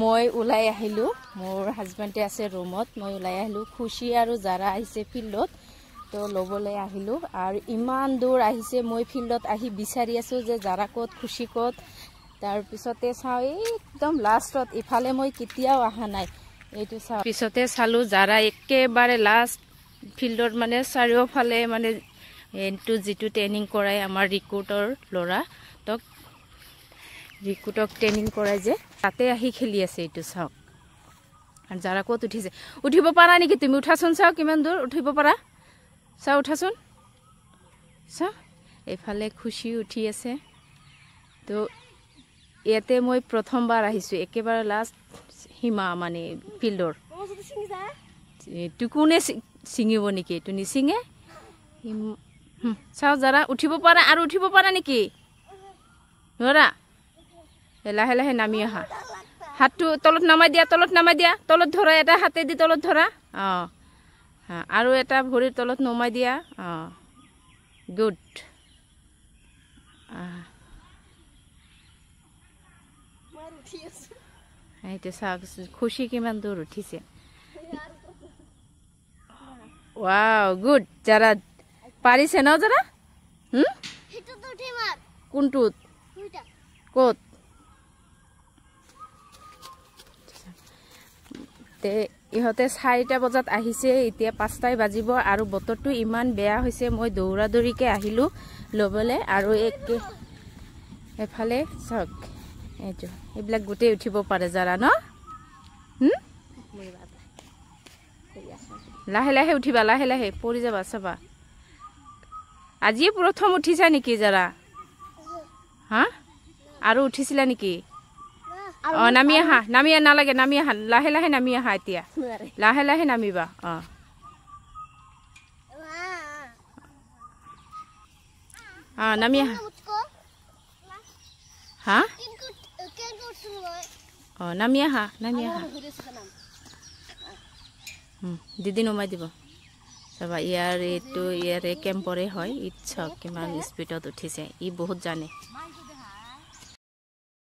মই ওলাই আহিলোঁ, মোৰ হাজবেণ্ডে আছে ৰুমত, মই ওলাই আহিলোঁ। খুচি আৰু জাৰা আহিছে ফিল্ডত, তো ল'বলৈ আহিলোঁ। আৰু ইমান দূৰ আহিছে, মই ফিল্ডত আহি বিচাৰি আছোঁ যে জাৰা ক'ত, খুচি ক'ত। তাৰপিছতে চাওঁ একদম লাষ্টত, ইফালে মই কেতিয়াও অহা নাই, এইটো চাওঁ। পিছতে চালোঁ জাৰা একেবাৰে লাষ্ট ফিল্ডত, মানে চাৰিওফালে মানে এইটো যিটো ট্ৰেইনিং কৰাই আমাৰ ৰিক্ৰুটৰ ল'ৰা, তক ৰিক্ৰুটক ট্ৰেইনিং কৰাই যে, তাতে আহি খেলি আছে। এইটো চাওক, আৰু জাৰা ক'ত উঠিছে। উঠিব পাৰা নেকি তুমি? উঠাচোন, চাওঁ কিমান দূৰ উঠিব পাৰা, চাওঁ উঠাচোন, চাওঁ। এইফালে খুচি উঠি আছে। তো ইয়াতে মই প্ৰথমবাৰ আহিছোঁ, একেবাৰে লাষ্ট সীমা মানে ফিল্ডৰ। এইটো কোনে ছিঙিব নেকি? এইটো নিচিঙে। চাওঁ জাৰা উঠিব পাৰা, আৰু উঠিব পাৰা নেকি? নোৱাৰা? লাহে লাহে নামি আহা, হাতটো তলত নামাই দিয়া, তলত নামাই দিয়া, তলত ধৰা, এটা হাতেদি তলত ধৰা, অঁ হা, আৰু এটা ভৰিৰ তলত নমাই দিয়া, অঁ গুড। সেইটো চাওক, খুচি কিমান দূৰ উঠিছে। ৱাও, গুড জাৰা, পাৰিছে ন জাৰা? কোনটোত, ক'ত? ইহঁতে 4টা বজাত আহিছে, এতিয়া 5টাই বাজিব। আৰু বতৰটো ইমান বেয়া হৈছে, মই দৌৰা দৌৰিকৈ আহিলোঁ ল'বলৈ। আৰু এফালে চাওক, এইটো এইবিলাক গোটেই উঠিব পাৰে জাৰা ন? লাহে লাহে উঠিবা, লাহে লাহে পৰি যাবা, চাবা। আজিয়ে প্ৰথম উঠিছা নেকি জাৰা? হা, আৰু উঠিছিলা নেকি? অঁ, নামি আহা, নামি নালাগে, নামি আহা, লাহে লাহে নামি আহা, এতিয়া লাহে লাহে নামিবা। অঁ অঁ, নামি আহা। হা, অঁ, নামি আহা, নামি আহা। দিদি নমাই দিব, চাবা। ইয়াৰ এইটো ইয়াৰে কেম্পৰে হয়। ইচ্ছক কিমান স্পীডত উঠিছে, ই বহুত জানে।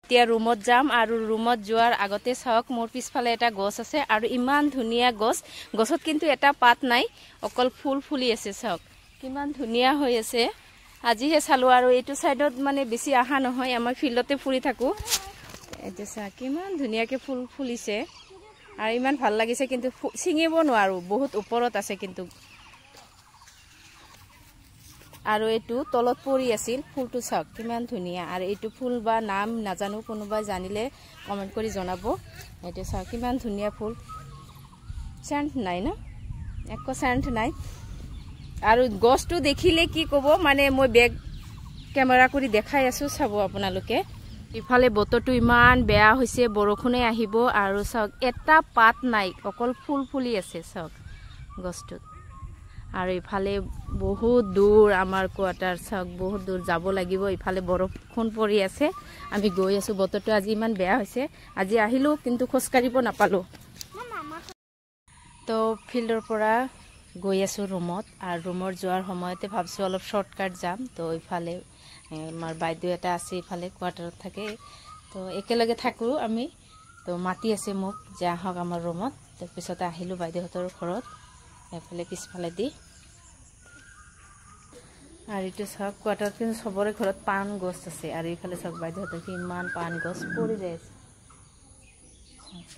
এতিয়া ৰুমত যাম, আৰু ৰুমত যোৱাৰ আগতে চাওক মোৰ পিছফালে এটা গছ আছে, আৰু ইমান ধুনীয়া গছ। গছত কিন্তু এটা পাত নাই, অকল ফুল ফুলি আছে। চাওক কিমান ধুনীয়া হৈ আছে, আজিহে চালোঁ। আৰু এইটো ছাইডত মানে বেছি অহা নহয়, আমাৰ ফিল্ডতে ফুৰি থাকোঁ। এতিয়া চা কিমান ধুনীয়াকৈ ফুল ফুলিছে, আৰু ইমান ভাল লাগিছে, কিন্তু ছিঙিব নোৱাৰোঁ, বহুত ওপৰত আছে কিন্তু। আৰু এইটো তলত পৰি আছিল ফুলটো, চাওক কিমান ধুনীয়া। আৰু এইটো ফুল বা নাম নাজানো, কোনোবাই জানিলে কমেণ্ট কৰি জনাব। এইটো চাওক কিমান ধুনীয়া ফুল, চেণ্ট নাই ন, একো চেণ্ট নাই। আৰু গছটো দেখিলে কি ক'ব, মানে মই বেগ কেমেৰা কৰি দেখাই আছোঁ, চাব আপোনালোকে। ইফালে বতৰটো ইমান বেয়া হৈছে, বৰষুণে আহিব। আৰু চাওক এটা পাত নাই, অকল ফুল ফুলি আছে চাওক গছটোত। আৰু ইফালে বহুত দূৰ আমাৰ কোৱাৰ্টাৰ, চাওক বহুত দূৰ যাব লাগিব। ইফালে বৰষুণ পৰি আছে, আমি গৈ আছোঁ। বতৰটো আজি ইমান বেয়া হৈছে, আজি আহিলোঁ কিন্তু খোজকাঢ়িব নাপালোঁ। তো ফিল্ডৰ পৰা গৈ আছোঁ ৰুমত, আৰু ৰুমত যোৱাৰ সময়তে ভাবিছোঁ অলপ শ্বৰ্টকাট যাম। তো ইফালে আমাৰ বাইদেউ এটা আছে, ইফালে কোৱাৰ্টাৰত থাকে, তো একেলগে থাকোঁ আমি। তো মাতি আছে মোক যে আহক আমাৰ ৰুমত। তাৰপিছতে আহিলোঁ বাইদেউহঁতৰ ঘৰত, এফালে পিছফালেদি। আৰু এইটো চাওক কোৱাৰ্টাৰত কিন্তু চবৰে ঘৰত পাণ গছ আছে। আৰু এইফালে চাওক বাইদেউহঁতৰ কিমান পাণ গছ পৰি যাই আছে,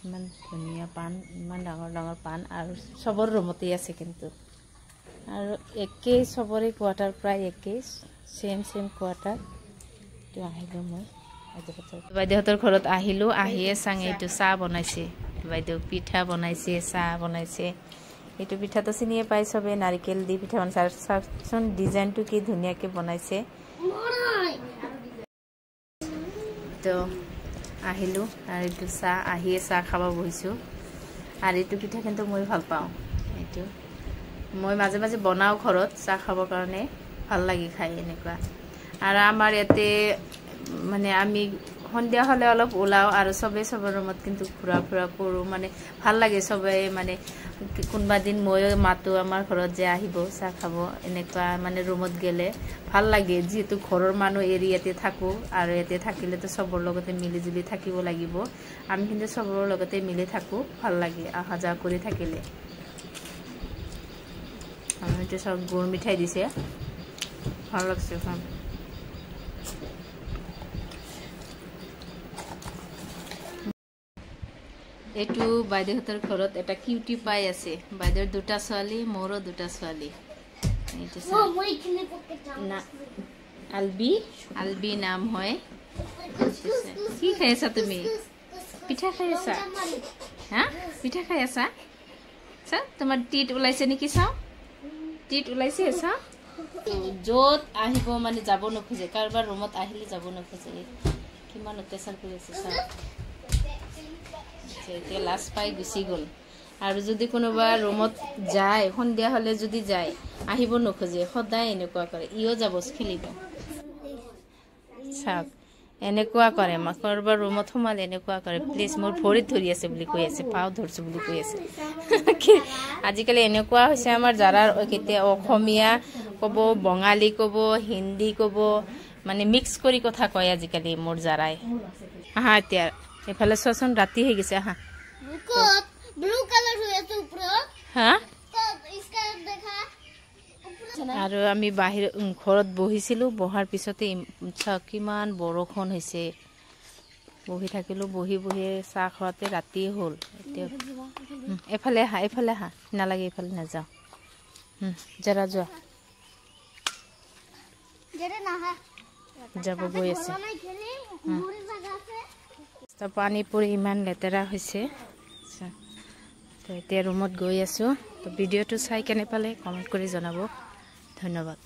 ইমান ধুনীয়া পাণ, ইমান ডাঙৰ ডাঙৰ পাণ, আৰু চবৰ ৰুমতেই আছে কিন্তু। আৰু একেই চবৰে কোৱাৰ্টাৰ প্ৰায় একেই, ছেম ছেম কোৱাৰ্টাৰ। এইটো আহিলোঁ মই বাইদেউহঁতৰ ঘৰত আহিলোঁ, আহিয়ে চাং এইটো চাহ বনাইছে বাইদেউ, পিঠা বনাইছে, চাহ বনাইছে। এইটো পিঠাটো চিনিয়ে পাই চবে, নাৰিকল দি পিঠা বনাইছে। আৰু চাওকচোন ডিজাইনটো কি ধুনীয়াকৈ বনাইছে। তো আহিলোঁ, আৰু এইটো চাহ, আহিয়ে চাহ খাব বহিছোঁ। আৰু এইটো পিঠা কিন্তু মই ভাল পাওঁ, এইটো মই মাজে মাজে বনাওঁ ঘৰত চাহ খাবৰ কাৰণে, ভাল লাগে খাই এনেকুৱা। আৰু আমাৰ ইয়াতে মানে আমি সন্ধিয়া হ'লে অলপ ওলাওঁ আৰু চবেই চবৰ ৰুমত কিন্তু ঘূৰা ফুৰা কৰোঁ, মানে ভাল লাগে চবেই। মানে কোনোবা দিন ময়ো মাতোঁ আমাৰ ঘৰত যে আহিব চাহ খাব, এনেকুৱা মানে ৰুমত গ'লে ভাল লাগে। যিহেতু ঘৰৰ মানুহ এৰি ইয়াতে থাকোঁ আৰু ইয়াতে থাকিলেতো চবৰ লগতে মিলি জুলি থাকিব লাগিব। আমি কিন্তু চবৰ লগতে মিলি থাকোঁ, ভাল লাগে অহা যোৱা কৰি থাকিলে। এইটো চব গুৰ মিঠাই দিছে, ভাল লাগছে এখন। এইটো বাইদেউহঁতৰ ঘৰত এটা কিউটি পাই আছে। বাইদেউৰ দুটা ছোৱালী, মোৰো দুটা ছোৱালী। আলবি, আলবি নাম হয়। কি খাই আছা তুমি? পিঠা খাই আছা? হা, পিঠা খাই আছা? চা, তোমাৰ টিট ওলাইছে নেকি? চাওঁ, টিট ওলাইছে চাওঁ। য'ত আহিব মানে যাব নোখোজে, কাৰোবাৰ ৰুমত আহিলে যাব নোখোজে। কিমান অত্যাচাৰ কৰি আছে চাওঁ। এতিয়া লাজ পাই গুচি গ'ল। আৰু যদি কোনোবা ৰুমত যায়, সন্ধিয়া হ'লে যদি যায়, আহিব নোখোজে, সদায় এনেকুৱা কৰে। ইও যাব খেলিব, চাওক এনেকুৱা কৰে। কাৰোবাৰ ৰুমত সোমালে এনেকুৱা কৰে। প্লিজ, মোৰ ভৰিত ধৰি আছে বুলি কৈ আছে, পাও ধৰিছো বুলি কৈ আছে। আজিকালি এনেকুৱা হৈছে আমাৰ যাৰাৰ কেতিয়া অসমীয়া ক'ব, বঙালী ক'ব, হিন্দী ক'ব, মানে মিক্স কৰি কথা কয় আজিকালি মোৰ যাৰাই। আহা এতিয়া এইফালে চোৱাচোন, ৰাতি হৈ গৈছে। আহা। আৰু আমি বাহিৰ ঘৰত বহিছিলোঁ, বহাৰ পিছতে কিমান বৰষুণ হৈছে। বহি থাকিলোঁ, বহি বহি চাহ খোৱাতে ৰাতিয়ে হ'ল। এতিয়া এইফালে আহা, এইফালে আহা, নালাগে এইফালে নাযাওঁ। জৰা যোৱা, যাব গৈ আছে। পানী পৰি ইমান লেতেৰা হৈছে। তো এতিয়া ৰুমত গৈ আছোঁ। তো ভিডিঅ'টো চাই কেনে পালে কমেণ্ট কৰি জনাব। ধন্যবাদ।